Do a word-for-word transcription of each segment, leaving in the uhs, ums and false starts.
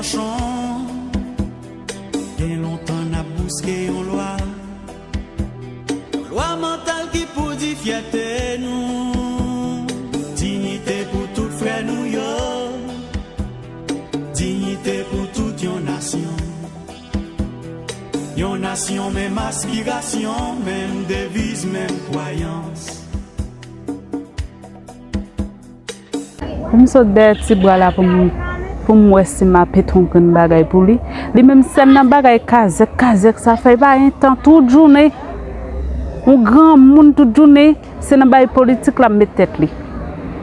Chon, gen lontan n ap bouske yon lwa. Yon lwa mantal ki pou di fyète nou. Diyite pou tout frè nou yo. Diyite pou tout yon nasyon. Yon nasyon menm aspirasyon, menm deviz, menm kwayans. Pou m sot dèyè ti bwa la pou m, pou m wè si m a pete yon grenn bagay pou li. Li menm sèl nan bagay kazèk, kazèk sa fè pa gen tan tout jounen. Yon granmoun tout jounen, se nan bagay politik l ap met tèt li.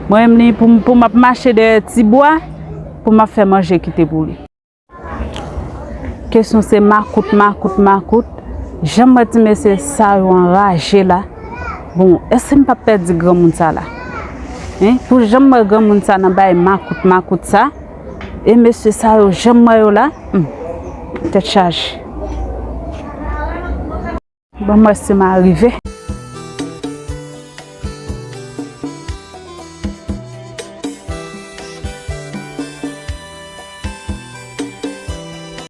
Mwen menm li pou m, pou m ap mache dèyè ti bwa, pou m ap fè manje kite pou li. Kesyon se makout, makout, makout. Jan m wè ti mesye sa yo anraje la. Bon, èske m p ap pèdi granmoun sa la? Hein? Pou jan m wè granmoun sa nan bay makout, makout sa. E mesye sa yo, jan m wè yo la. Hmm. Tèt chaje. Bon, mwen se m arive.